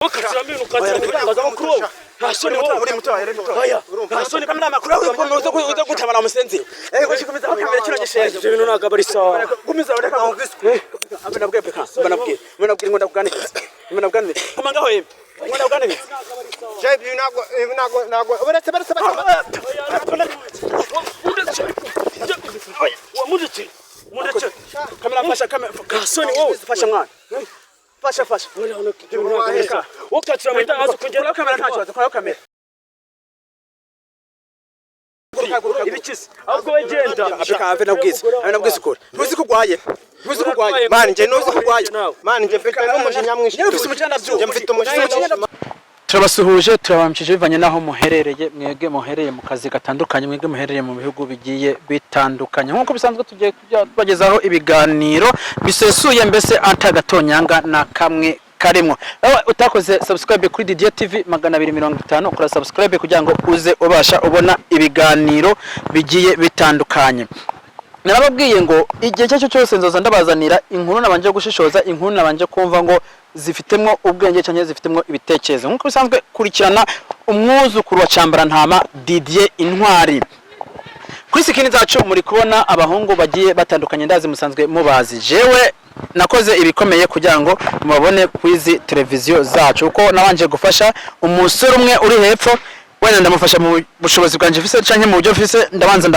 Ukatira itangazamakuru wowe, nta soni wowe. Uri muto, uri muto. Oya, nta soni. Kamera makuru ukuntu uza gutabara musenzi. Gukomeza kamera kino gishenje. Ibyo bintu ntabwo ari sawa. Gumiza ureka ngwiswe. Abe nabwiye peka. Mba nabwiye. Mba nabwiye ngo ndakuganiriza. Mba ndakuganiriza. Kuma ngaho yemwe. Ngo ndakuganiriza. Je, ibi ntabwo uretse. Oya, mundetse, mundetse. Kamera, fasha kamera. Nta soni wowe. Fasha mwana. Fasha, fasha. Ibyo bintu ntabwo ari sawa. Ukatira mu itangazo kugera Kora kamera, nta kibazo. Kora kamera. Ibikize ahubwo we genda. Abeka ave nabwize. Ave nabwize ukuri. Ntuzi ko ugwaye. Ntuzi ko ugwaye. Man, nje Ntuzi ko ugwaye. Man, nje mfite n'umujinya mwinshi. Nyine ufise umujinya, ndavyumva. Nje mfite umujinya mwinshi. Turabasuhuje, turabamukije bivanye n'aho muherereye, mwebwe muherereye mu kazi gatandukanye, mwebwe muherereye mu bihugu bigiye bitandukanye. Nk'uko bisanzwe, tugiye kujya tubagezaho ibiganiro bisesuye, mbese atagatonyanga na kamwe karimo. Wowe utakoze subscribe kuri Didier TV 250, kora subscribe kugira ngo uze ubasha ubona ibiganiro bigiye bitandukanye. Narababwiye ngo igihe icyo ari cyo cyose nzoza ndabazanira inkuru nabanje gushishoza, inkuru nabanje kumva ngo zifitemwo ubwenge cyangwa zifitemwo ibitekerezo. Nk'uko bisanzwe, kurikirana umwuzukuru wa Cambarantama, Didier Intwari. Kuri screen zacu muri kubona abahungu bagiye batandukanye, ndazi musanzwe mubazi. Jewe nakoze ibikomeye kugira ngo mubabone ku izi televiziyo zacu, kuko nabanje gufasha umusore umwe uri hepfo. Wenda ndamufasha mu bushobozi bwanjye mfise canke mu buryo mfise, ndabanza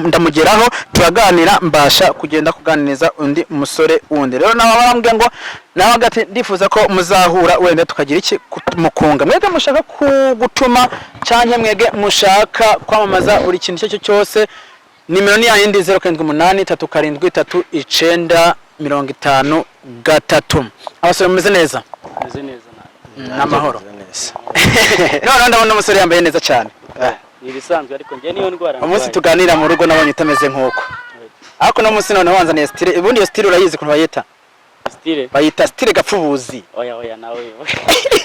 ndamugeraho, turaganira, mbasha kugenda kuganiriza undi musore wundi. Rero nawe barambwiye ngo nawe ati ndifuza ko muzahura, wenda tukagira iki mukunga. Mwebwe mushaka gutuma canke mwebwe mushaka kwamamaza buri kintu icyo cyo cyose, nimero ni yayindi, 07837395 3. Abasore, mumeze neza? Meze neza nawe? N'amahoro. Noneho ndabona umusore yambaye neza cyane. Ni ibisanzwe, ariko njye niyo ndwara Umunsi ndwaye. tuganira mu rugo nabonye utameze nk'uko, ariko uno munsi noneho wanzaniye style. Ubundi iyo style urayizi ukuntu bayita? Style? Bayita style gapfubuzi. Oya, oya, nawe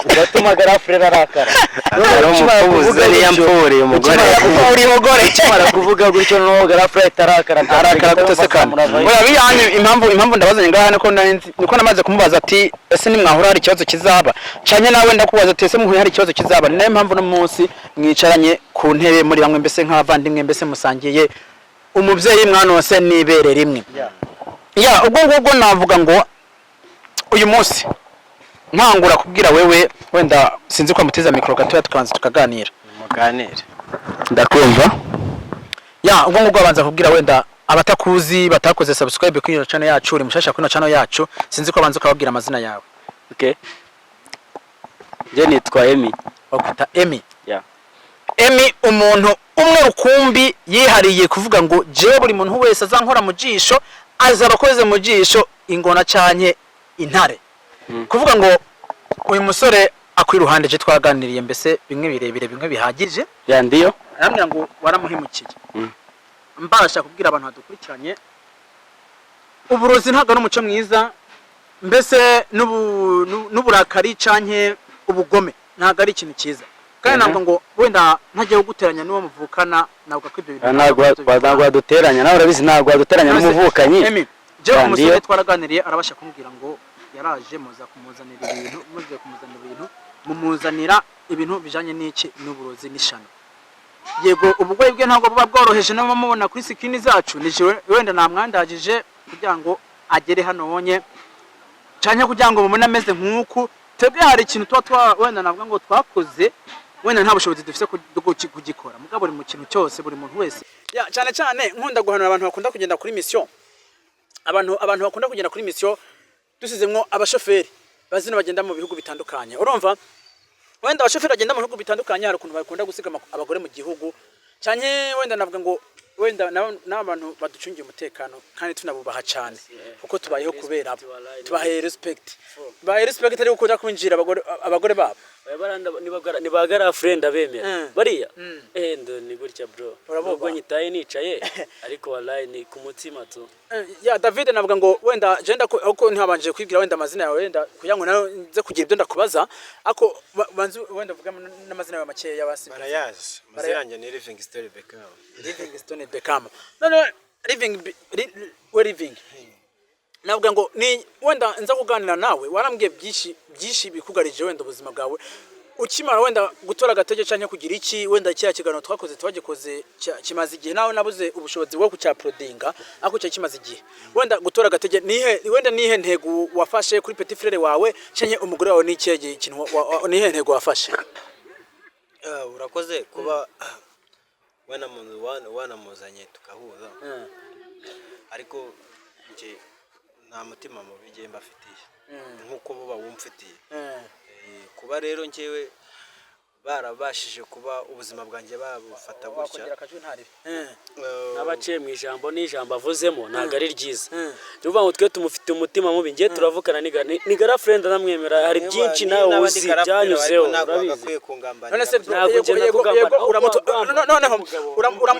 uratuma garafurere arakara. Ari umupfubuzi, niyo mpfuriye umugore. Gapfuburiye umugore. Ukimara kuvuga gutyo, noneho garafurere ahita arakara. Arakara gute se kandi? Oya, biyanyu impamvu ndabazanye ngaha niko nari niko namaze kumubaza ati: "Ese nimwahura hari ikibazo kizaba?" Canye nawe ndakubaza ati: "Ese muhuye hari ikibazo kizaba?" Ni nayo mpamvu no munsi mwicaranye ku ntebe muri bamwe, mbese nk'abavandimwe, mbese musangiye umubyeyi, mwanose n'ibere rimwe. Ya, ubwo ngubwo navuga ngo uyu munsi nkangura kubwira wewe, wenda sinzi ko amutiza mikoro gatoya, tukabanza tukaganira. Muganire. Ndakumva. Ya, ubwo ngubwo abanza kubwira wenda abatakuzi, batakoze subscribe kuri ino channel yacu, uri mushasha kuri ino channel yacu, sinzi ko abanza ukababwira amazina yawe. Okay, njye nitwa Emi. Bakwita Emi? Yeah. Emi, umuntu umwe rukumbi yihariye kuvuga ngo jewe buri muntu wese azankora mu jisho azaba akoze mu jisho ingona canke intare. Kuvuga ngo uyu musore akwi iruhande je twaganiriye, mbese bimwe birebire, bimwe bihagije. Ya, ndiyo. Arambwira ngo waramuhemukiye. Mbasha kubwira abantu badukurikiranye, uburozi ntabwo ari umuco mwiza, mbese n'uburakari canke ubugome ntabwo ari ikintu cyiza. Kandi ntabwo ngo wenda ntagiye kuguteranya n'uwo muvukana, ntabwo ko ibyo bintu Ntabwo waduteranya, nawe urabizi, ntabwo waduteranya n'umuvukanyi. Emi, jewe Ya, umusore ndiyo. twaraganiriye, arabasha kumbwira ngo yaraje, muza kumuzanira ibintu, muze kumuzanira ibintu, mumuzanira ibintu bijanye n'iki, n'uburozi n'ishano. Yego, uburwayi bwe ntabwo buba bworoheje, niba mubona kuri screen zacu ni jewe wenda namwandagije kugira ngo agere hano wonye, canke kugira ngo mubone ameze nk'uku. Twebwe hari ikintu tuba twa wenda navuga ngo twakoze, wenda nta bushobozi dufite kugikora, mugabo buri mu kintu cyose, buri muntu wese. Ya, cyane cyane nkunda guhanura abantu bakunda kugenda kuri mission, abantu bakunda kugenda kuri mission, dusizemwo abashoferi bazino bagenda mu bihugu bitandukanye. Urumva, wenda abashoferi bagenda mu bihugu bitandukanye hari ukuntu bakunda gusiga abagore mu gihugu, cyane wenda navuga ngo wenda n'abantu baducungiye umutekano, kandi tunabubaha cyane kuko tubayeho kubera abo. Tubahaye respect, bahaye respect, ariko kuja kwinjira abagore babo. Ni ba garafure, ndabemera. Bariya ndo ni gutya, bro. Urabubaha. Nubwo nyitaye nicaye, ariko wallahi ni ku mutima tu. Ya, David, navuga ngo wenda je ndako ntabanje kwibwira wenda amazina yawe, wenda kugira ngo nawe nze kugira ibyo ndakubaza, ako banze wenda uvuge n'amazina yawe makeya basi. Barayazi, amazina yanjye ni Living Story Beckham. Living Stone Beckham. None living we living Navuga ngo ni wenda nza kuganira nawe, warambwiye byinshi byinshi bikugarije wenda ubuzima bwawe ukimara wenda gutora agatege canke kugira iki. Wenda kiriya kiganiro twakoze, twagikoze kimaze igihe, nawe nabuze ubushobozi bwo kucyauploadinga, ariko cyari kimaze igihe. Wenda gutora agatege nihe, wenda nihe ntego wafashe kuri petit frère wawe canke umugore wawe? Ni ikihe kintu nihe ntego wafashe? Urakoze kuba wanamuzanye tugahuza, ariko njye nta mutima mubi njye mbafitiye nk'uko bo bawumfitiye. Kuba rero njyewe barabashije kuba ubuzima bwanjye babufata gutya, Wakongera akajwi ntaribe. N'abaciye mu ijambo, n'ijambo avuzemo ntabwo ari ryiza. Ni ukuvuga ngo twe tumufite umutima mubi? Ngiye turavukana, ni grand frère, ndamwemera. Hari byinshi niba nawe n'abandi uzi grand frère, byanyuzeho, ariko ntabwo urabizi. bagakwiye kungambanira. None se gutya. Ntabwo yego, ngenda yego, kugambana, yego, ahubwo wagamba noneho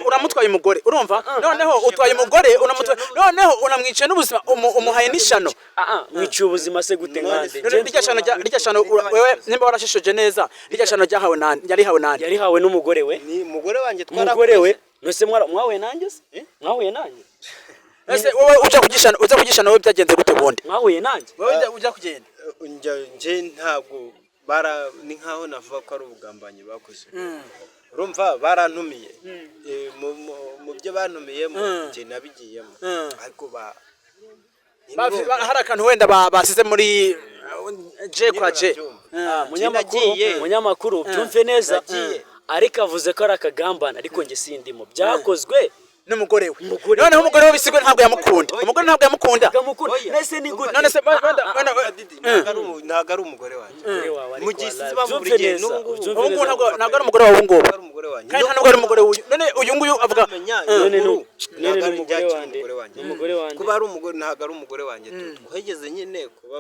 uramutwaye umugore, urumva? Noneho utwaye umugore, uramutwaye, noneho unamwicaye n'ubuzima, umuhaye n'ishano. Ah, mwiciye ubuzima se gute nkande? None rirya shano wewe nimba warashishoje neza, rirya shano ryahawe nande? Yarihawe nande? Yarihawe n'umugore we. Ni umugore wanjye. Umugore we. Nose mwahuye nanjye se? Mwahuye nanjye? Ese wowe uja kugishana, wowe byagenze gute ubundi? Mwahuye nanjye? Wowe ujya kugenda. Njye ntabwo bara, ni nkaho navuga ko ari ubugambanyi bakoze. Urumva, barantumiye. Mu byo bantumiyemo njye nabigiyemo, ariko ba Hari akantu wenda basize muri J kwa J. Ah, munyamakuru, Nagiye. munyamakuru, byumve neza. Nagiye. Ariko avuze ko ari akagambane, ariko njye sindimo, byakozwe n'umugore we. Umugore. Noneho umugore we bisigwe ntabwo yamukunda, umugore ntabwo yamukunda. Gamukunda nese ni gute? None se wenda Ntabwo ari umugore wanjye. Umugore wawe, ariko Mu gihe wallahi, isize bamubura byumve igihe neza, n'ubu ngubu. ubyumve Ubu ngubu neza. ntabwo ari umugore wawe ubu ngubu. Ntabwo ari umugore wanjye. Kandi nta nubwo ari umugore w'uyu. None uyu nguyu avuga Menya None inkuru, none ntabwo ni ari umugore byakiri wanjye. umugore wanjye. Ni umugore wanjye. Kuba ari umugore, ntabwo ari umugore wanjye. Twegeze nyine kuba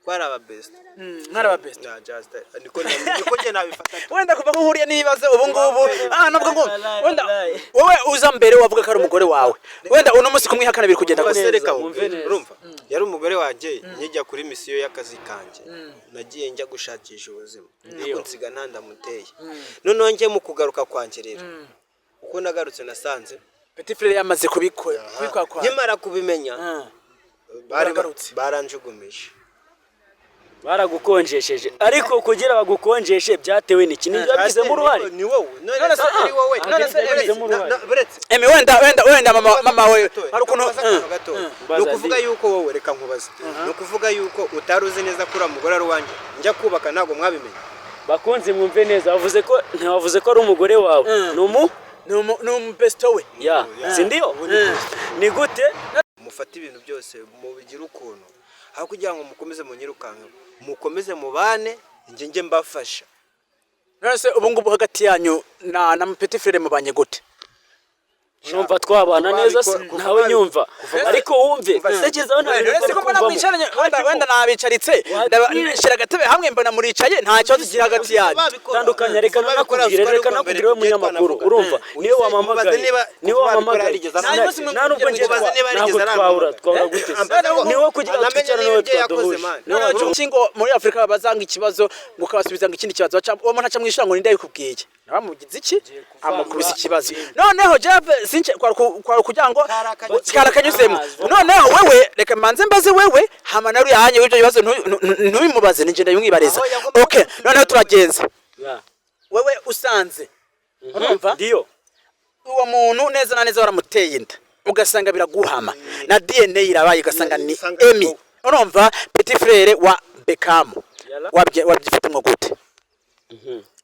twari aba best. Mwari aba best. Na just niko njye nabifata. Wenda kuva aho uhuriye n'ibibazo ubu ngubu, nabwo ngo wenda wowe uza mbere wavuga ko ari umugore wawe, wenda uno munsi kumwihakana biri kugenda Umva gute? se, reka Mwumve nkubwire, neza. urumva, yari umugore wanjye nkijya kuri misiyo y'akazi kanjye. Nagiye njya gushakisha ubuzima, ariko nsiga nta ndamuteye. Noneho njye mu kugaruka kwanjye rero, uko nagarutse nasanze Petit frère yamaze kubikora kubikora kwa nkimara kubimenya bari Uragarutse. baranjugumisha. Baragukonjesheje, ariko kugira bagukonjeshe byatewe n'iki? Ni byabigizemo uruhare? Ni wowe. None se ari wowe? None se Byabigizemo uruhare. Buretse. Emi, wenda mama we hari ukuntu Nkubaze akantu gato. Mbaza. Ni ukuvuga yuko wowe, reka nkubaze, ni ukuvuga yuko utari uzi neza ko uriya mugore ari uwanjye njya kubaka? Ntabwo mwabimenye? Bakunzi, mwumve neza, bavuze ko ntibavuze ko ari umugore wawe, ni umu Ni umubesto we. Ya, sindiyo ni gute? Mufate ibintu byose mubigire ukuntu, aho kugira ngo mukomeze munyirukanke, mukomeze mubane, njye mbafasha. None se ubu ngubu hagati yanyu na petit frère mubanye gute? Numva twabana neza se, ntawe nyumva, ariko wumve, tekereza nta bintu None se bari ko mbona kumvamo. mwicaranye, wenda nabicaritse, nshyira agatebe hamwe, mbona muricaye, nta kibazo kiri hagati yanyu. Tandukanya, reka nanakubwire, reka nakubwire we munyamakuru, urumva, niwe wampamagaye, niwe wampamagaye. Nta nubwo njye ntabwo twahura, twahura gute se? Niwe kugira ngo twicarane, niwe twaduhuje, niwe waduhuje. Kingo muri Afrika bazanga ikibazo ngo ukabasubiza ngo ikindi kibazo baca uwo muntu aca mwishura ngo ninde yabikubwiye, nabamugize iki, amukubise ikibazo. Noneho Jeff since kwa kugira ngo karakanyuzemo. Noneho wewe reka manze mbaze wewe, hama nawe yahanye ibyo bibazo ntubimubaze, ninjye ndabimwibariza. Okay, noneho turagenza. Wewe usanze, urumva, Ndiyo. uwo muntu neza na neza waramuteye inda, ugasanga biraguhama na DNA irabaye, ugasanga ni Emi, urumva, petit frère wa Beckham. Yala. Wabyifatamwo gute?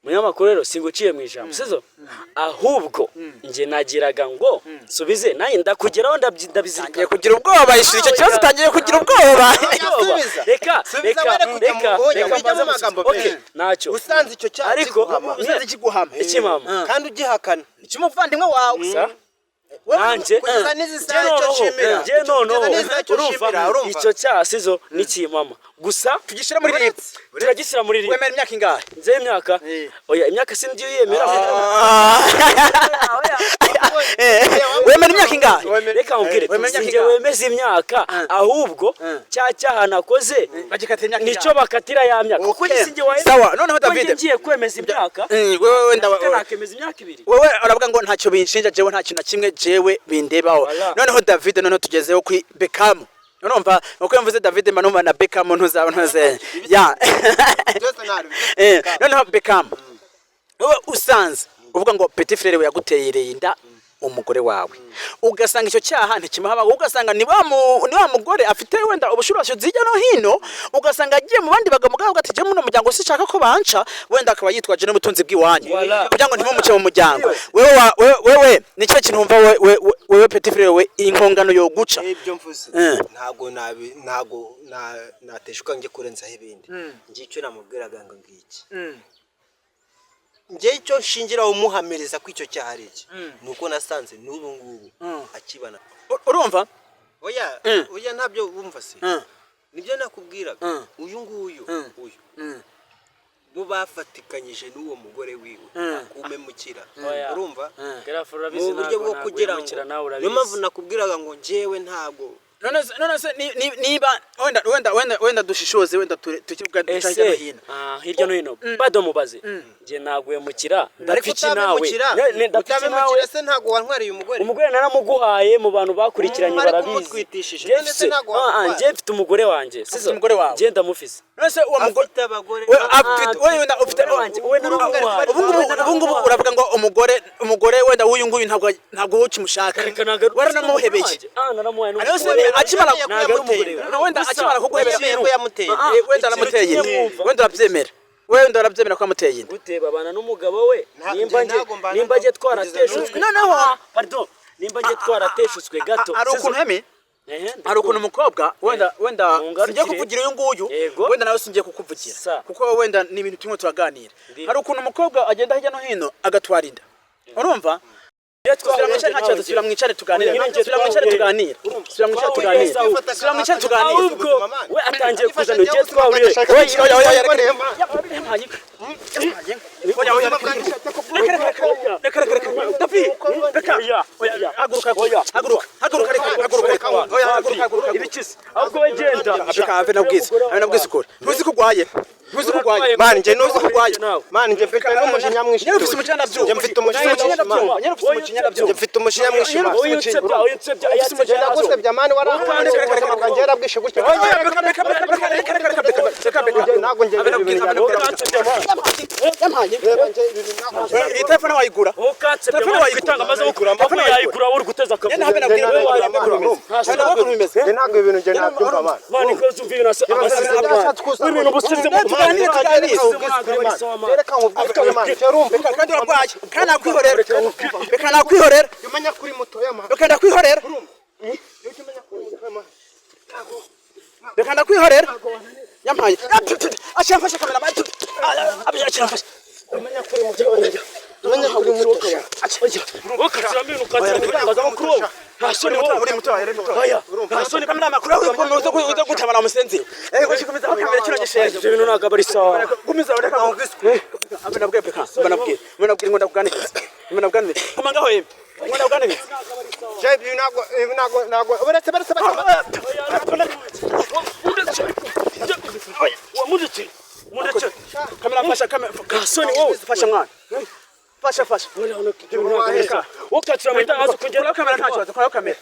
Munyamakuru rero, singuciye mu ijambo sizo, ahubwo njye nagiraga ngo nsubize, nanjye ndakugeraho, Tangiye ndabizirikana. kugira ubwoba, ishuri icyo kibazo, utangiye kugira ubwoba. Subiza. Reka Subiza, reka were kujya reka oya, reka ujya mu mbanze magambo musubize. menshi. Okay, ntacyo. Usanze icyo cyaha Ariko kiguhama. Usanze kiguhama. Ikimama. Kandi ugihakana. Cy'umuvandimwe wawe. Sa nanjye Kugeza n'izi saha njye icyo noneho nshimira. njye noneho Kugeza n'izi saha icyo urumva nshimira, urumva? Icyo cyaha sizo nikimama gusa. Tugishyira muri RIB. Turagishyira muri RIB. Wemera imyaka ingahe? Nze imyaka, oya, imyaka sindi yemera. Wemera imyaka ingahe? Reka nkubwire, Wemera imyaka sinjye ingahe? wemeza imyaka, ahubwo cya cyaha nakoze Bagikatira imyaka nicyo ingahe? bakatira ya myaka, kuko Okay. njye sinjye wahe. Sawa, noneho Kuko njye David. ngiye kwemeza imyaka, Wewe wenda nakemeza imyaka 2. Wewe uravuga ngo ntacyo binshinja jewe, nta kintu na kimwe jewe bindebaho. Voilà. Noneho David, noneho tugezeho kuri Beckham. Urumva uko mvuze David mba numva na Beckham, ntuzaba ntuze ya. Byose ntari. Noneho Beckham, wowe usanze uvuga ngo petit frère we yaguteye inda umugore wawe, ugasanga icyo cyaha ntikimuhaba, ugasanga ni wa mugore afite wenda ubushurashuzi hirya no hino, ugasanga agiye mu bandi bagabo, mugabo ati je muno muryango sinshaka ko banca, wenda akaba yitwaje n'ubutunzi bw'iwanyu Voilà. kugira ngo ntimumuce mu muryango. Wewe wewe ni cyo kintu wumva wewe petit frère we inkongano yoguca? Ibyo mvuze, ntabwo nabi, ntabwo nateshuka njye kurenzaho ibindi. Njye icyo namubwiraga ngo ngiki, njye icyo nshingiraho umuhamiriza ko icyo cyaha ari iki, ni uko nasanze n'ubu ngubu akibana. Urumva? Oya. Oya, ntabyo wumva se? Nibyo nakubwiraga. Uyu nguyu, uyu bo bafatikanyije n'uwo mugore wiwe kumemukira. Oya. Urumva, Garafu, urabizi, mu buryo ntabwo bwo kugira ngo naguhemukira, nawe niyo urabizi. mpamvu nakubwiraga ngo njyewe ntabwo None se niba wenda dushishoze, wenda tukivuga hirya no Ese hino. Hirya no hino bado mubaze, njye naguhemukira, Ariko ndapfa iki nawe? utabimukira, Ndapfa iki nawe? utabimukira se ntabwo wantwariye umugore? Umugore naramuguhaye, mu bantu bakurikiranye Ariko barabizi. umutwitishije. Njye None se ntabwo wamutwaye? Njye mfite umugore wanjye, sizo? Umugore wawe? Njye ndamufise. None se uwo mugore Afite abagore. we afite, we wenda ufite Umugore wanjye, we naramuguhaye. Ubu ngubu uravuga ngo umugore wenda w'uyu nguyu ntabwo wowe ukimushaka, Reka nagaru- waranamuhebeye. Naramuhaye Ariko se n'umugore. akimara Ntabwo ari umugore we. Wenda Gusa, akimara kuguhebera Yemeye ko yamuteye. Wenda aramuteye Ikintu inda. kimwe mwumva. Wenda urabyemera, wenda urabyemera ko yamuteye inda. Gute babana n'umugabo we? Nimba Njye njye ntabwo mbana nimba njye kugeza twarateshutswe Noneho pardon, nimba njye twarateshutswe gato, hari sizo? ukuntu hemi Ehe, hari ukuntu umukobwa wenda Mungarukire. singiye kukuvugira uyu nguyu, Yego. wenda nawe singiye kukuvugira Sa. kuko wenda ni ibintu turimo turaganira. Ndi- Hari ukuntu umukobwa agenda hirya no hino agatwara inda, urumva? Njye Subira mwicare, nta kibazo. Subira mwicare tuganire. Nyine njye Subira mwicare twahuye. tuganire. Subira mwicare Twahuye tuganire. Esawu. Subira mwicare tuganire. Ahubwo we atangiye kuzana njye twahuriye. Oya, oya, oya, reka. Oya, oya, reka, reka, reka, reka, reka, Davi, reka. Oya, Oya, haguruka, haguruka, haguruka, reka, haguruka, reka. Oya, haguruka, haguruka. Ibikize, ahubwo we genda. Reka have nabwiza, have nabwiza ukuri. Ntuzi ko urwaye, ntuzi ko urwaye. Man, njye ntuzi ko urwaye. Nawe. Man, njye mfite n'umujinya mwinshi. Nyine ufise umujinya ndabyumva. Njye mfite umujinya Nyine mwinshi, man. nyine ufise umujinya ndabyumva. Njye mfite umujinya mwinshi, man. Oya, unsebya, oya, unsebya, Ufise umujinya. Ndagusebya, man, warahanze ubuzima bwanjye yarabwishe gutya. Oya, reka, reka, reka, reka, reka, reka, reka, reka, reka. Ntabwo njye Habe ibi bintu nabwiza, habe nabwiza. Yampaye. Reba, njye ibi bintu ntabwo Iyi telefone wayigura? Ukansebya, Telefone man, wayigura. kwitanga amaze gukura Telefone amaboko yayigura, wowe uri guteza akavuyo. Nyine habe nabwira Njye wowe ntabwo ukuntu bimeze. Habe nabwira ukuntu bimeze. Njye ntabwo ibintu njye nabyumva, man. Man, ikoze umva ibintu amasize w'ibintu ubusize mu Tuganire, tuganire. Reka nkubwire ukuri, man. Urumva? Reka, kandi urarwaye, kandi nakwihorera. Reka nakwihorera. Umenya kuri mutoya, man. Reka ndakwihorera. Urumva? Reka ndakwihorera. Yampaye. Akira mfashe kamera. Akira mfashe. Umenya kuri mutoya. Ukashyiramo ibintu, ukansebya mu itangazamakuru wowe. Nta soni wowe. Uri muto, uri muto. Oya, nta soni. Kamera makuru ukuntu uza gutabara musenzi. Gukomeza kamera kino gishenje. Ibyo bintu ntabwo aba ari sawa. Gumiza, reka nkubwire. Abe nabwiye peka, mba nabwiye. Mba nabwiye ngo ndakuganiriza. Mba nakuganiriza. Kuma ngaho yemwe. Ngo ndakuganiriza. Njye ibi ntabwo ibi ntabwo ntabwo uretse baretse Mundetse, mundetse. Kamera mfasha, kamera. Soni wowe. Fasha mwana. Fasha, fasha. Ukacira mu itangazo kugera Kuraho kamera nta kibazo, kuraho kamera.